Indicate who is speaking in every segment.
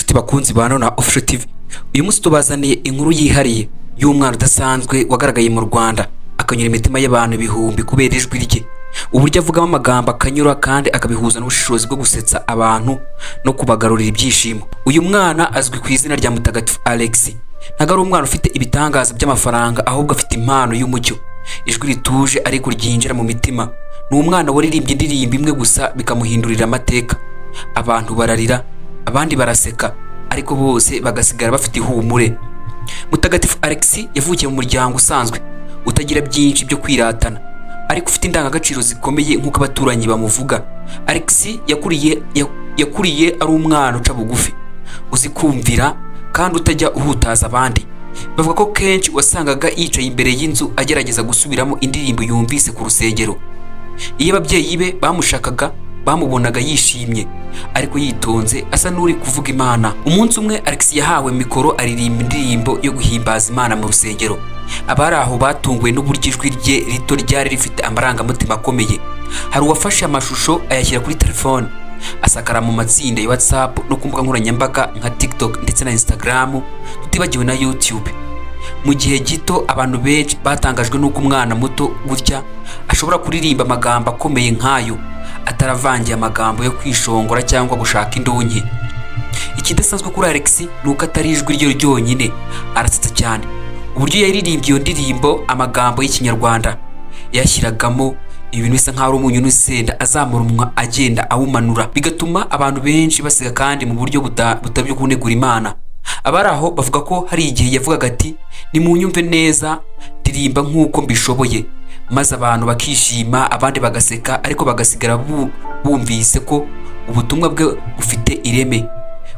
Speaker 1: Inshuti bakunzi ba Nona Official TV, uyu munsi tubazaniye inkuru yihariye y'umwana udasanzwe wagaragaye mu Rwanda, akanyura imitima y'abantu ibihumbi kubera ijwi rye, uburyo avugamo amagambo akanyura kandi akabihuza n'ubushishozi bwo gusetsa abantu no kubagarurira ibyishimo. Uyu mwana azwi ku izina rya Mutagatifu Alex. Ntabwo ari umwana ufite ibitangaza by'amafaranga, ahubwo afite impano y'umucyo, ijwi rituje ariko ryinjira mu mitima. Ni umwana waririmbye indirimbo imwe gusa bikamuhindurira amateka. Abantu bararira, abandi baraseka, ariko bose bagasigara bafite ihumure. Mutagatifu Alex yavukiye mu muryango usanzwe utagira byinshi byo kwiratana, ariko ufite indangagaciro zikomeye nk'uko abaturanyi bamuvuga. Alex yakuriye ari umwana uca bugufi, uzi kumvira kandi utajya uhutaza abandi. Bavuga ko kenshi wasangaga yicaye imbere y'inzu agerageza gusubiramo indirimbo yumvise ku rusengero. Iyo ababyeyi be bamushakaga, bamubonaga yishimye ariko yitonze, asa n'uri kuvuga Imana. Umunsi umwe Alex yahawe mikoro, aririmba indirimbo yo guhimbaza Imana mu rusengero. Abari aho batunguwe n'uburyo ijwi rye rito ryari rifite amarangamutima akomeye. Hari uwafashe amashusho ayashyira kuri telefone, asakara mu matsinda ya WhatsApp no ku mbuga nkoranyambaga nka TikTok ndetse na Instagram, tutibagiwe na YouTube. Mu gihe gito abantu benshi batangajwe n'uko umwana muto gutya ashobora kuririmba amagambo akomeye nk'ayo, ataravangiye amagambo yo kwishongora cyangwa gushaka indonke. Ikidasanzwe kuri Alex ni uko atari ijwi rye ryonyine, arasetsa cyane. Uburyo yaririmbye iyo ndirimbo, amagambo y'Ikinyarwanda yashyiragamo ibintu bisa nk'aho ari umunyu n'urusenda, azamura umunwa agenda awumanura, bigatuma abantu benshi baseka kandi mu buryo butabyo kunegura Imana. Abari aho bavuga ko hari igihe yavugaga ati: "Nimunyumve neza, ndirimba nk'uko mbishoboye," maze abantu bakishima, abandi bagaseka, ariko bagasigara bumvise ko ubutumwa bwe bufite ireme.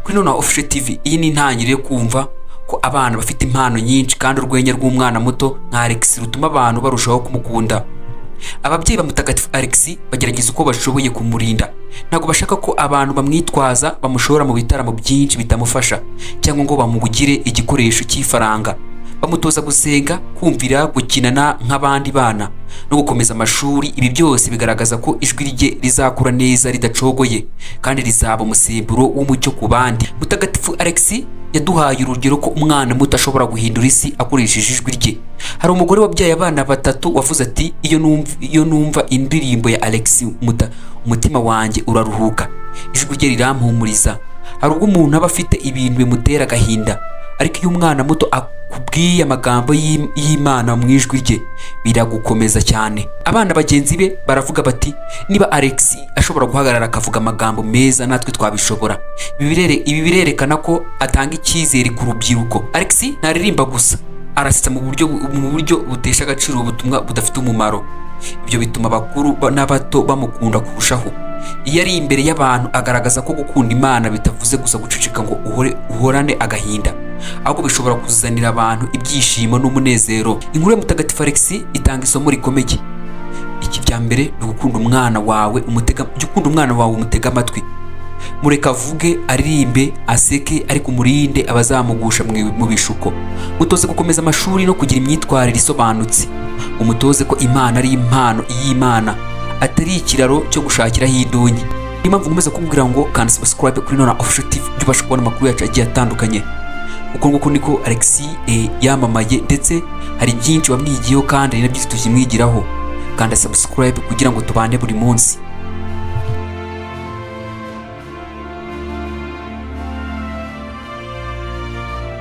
Speaker 1: Kuri Nona Official TV, iyi ni intangiriro yo kumva ko abana bafite impano nyinshi, kandi urwenya rw'umwana muto nka Alex rutuma abantu barushaho kumukunda. Ababyeyi ba Mutagatifu Alex bagerageza uko bashoboye kumurinda. Ntabwo bashaka ko abantu bamwitwaza, bamushora mu bitaramo byinshi bitamufasha, cyangwa ngo bamugire igikoresho cy'ifaranga. Bamutoza gusenga, kumvira, gukinana nk'abandi bana no gukomeza amashuri. Ibi byose bigaragaza ko ijwi rye rizakura neza ridacogoye, kandi rizaba umusemburo w'umucyo ku bandi. Mutagatifu Alex yaduhaye urugero ko umwana muto ashobora guhindura isi akoresheje ijwi rye. Hari umugore wabyaye abana batatu wavuze ati: Iyo numva indirimbo ya Alex, umutima wanjye uraruhuka, ijwi rye rirampumuriza." Hari ubwo umuntu aba afite ibintu bimutera agahinda, ariko iyo umwana muto akubwiye amagambo y'Imana mu ijwi rye, biragukomeza cyane. Abana bagenzi be baravuga bati: "Niba Alex ashobora guhagarara akavuga amagambo meza, natwe twabishobora." Ibi birerekana ko atanga icyizere ku rubyiruko. Alex ntaririmba gusa, arasetsa mu buryo butesha agaciro ubutumwa budafite umumaro. Ibyo bituma abakuru n'abato bamukunda kurushaho. Iyo ari imbere y'abantu, agaragaza ko gukunda Imana bitavuze gusa guceceka ngo uhore uhorane agahinda, ahubwo bishobora kuzanira abantu ibyishimo n'umunezero. Inkuru ya Mutagatifu Alex itanga isomo rikomeye. Iki bya mbere ni ugukunda umwana wawe umutega. Jya ukunda umwana wawe, umutega amatwi, mureka avuge, aririmbe, aseke, ariko umurinde abazamugusha mu bishuko. Mutoze gukomeza amashuri no kugira imyitwarire isobanutse. Umutoze ko Imana ari impano y'Imana, atari ikiraro cyo gushakiraho indonke. Niyo mpamvu nkomeza kukubwira ngo kanda subscribe kuri Nona Official TV, ujye ubasha kubona amakuru yacu agiye atandukanye. Uko nguko niko Alex yamamaye, ndetse hari byinshi wamwigiyeho kandi hari na byinshi tukimwigiraho. Kanda subscribe kugira ngo tubane buri munsi.